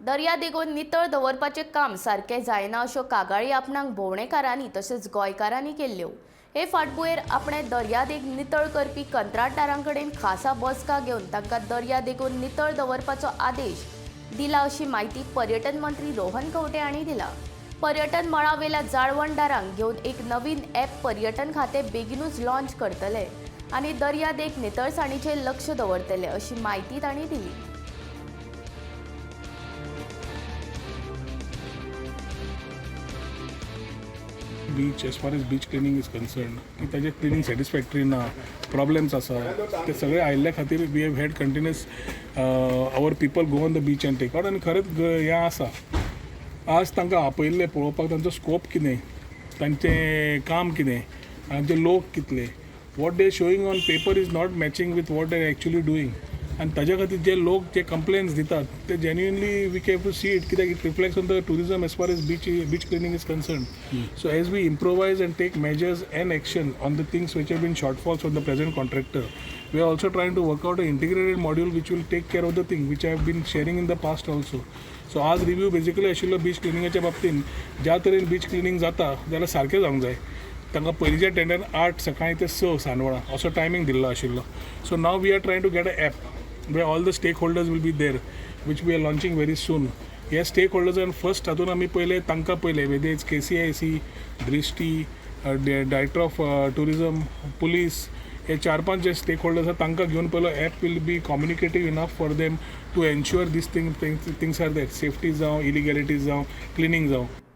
दर्यादेगो नितळ दवरपाचें काम सारकें जायना अश्यो कागाळी आपणाक भोंवडेकारांनी तशेंच गोंयकारांनी केल्ल्यो. हे फाटभुंयेर आपणें दर्यादेग नितळ करपी कंत्राटदारां कडेन खासा बसका घेवन तांकां दर्यादेगो नितळ दवरपाचो आदेश दिला अशी म्हायती पर्यटन मंत्री रोहन खंवटे हांणी दिला. पर्यटन मळावेल्या जाळवणदारांक घेवन एक नवीन ॲप पर्यटन खातें बेगिनूच लॉन्च करतले आनी दर्यादेग नितळसाणीचेर लक्ष दवरतले अशी म्हायती तांणी दिली. Beach, as far as beach cleaning is concern, की ताजें क्लिनींग सॅटिस्फॅक्टरी ना, प्रॉब्लेम्स आसा, ते सगळे आयिल्ल्या खातीर we have had continuous our people go on the beach and take out. आनी खरेंच हें आसा, आज तांकां आपयल्लें पळोवपाक तांचो स्कोप कितें, तांचें काम कितें, तांचे लोक कितले. What they showing on paper is not matching with what they actually doing. आनी ताज्या खातीर जे लोक जे कंप्लेन्स दितात ते genuinely we have to see it, कित्याक it reflects on the tourism as far as beach cleaning is concern. So as we improvise and take measures and action on the things which have been shortfalls from the present contractor, we are also trying to work out an integrated module which will take care of the thing which I have been sharing in the past also. So आज review basically आशिल्लो beach क्लिनिंगाच्या बाबतीन. ज्या तरेन beach cleaning जाता जाल्यार सारकें जावंक जाय. तांकां पयलींच्या टेंडर 8 सकाळीं ते 6 सांजवेळा असो टायमींग दिल्लो आशिल्लो. So now we are trying to get a app where all the stakeholders will be there, which we are launching very soon. हे स्टेक होल्डर्सान फर्स्ट हातून आमी पयले तांकां पयले, whether it's KCIC, Drishti, director of tourism, police, हे चार पांच जे stake holders आसा तांकां घेवन पयलो app will be communicative enough for them to ensure these things are there, safety जावं, इलिगॅलिटीज जावं, क्लिनींग जावं.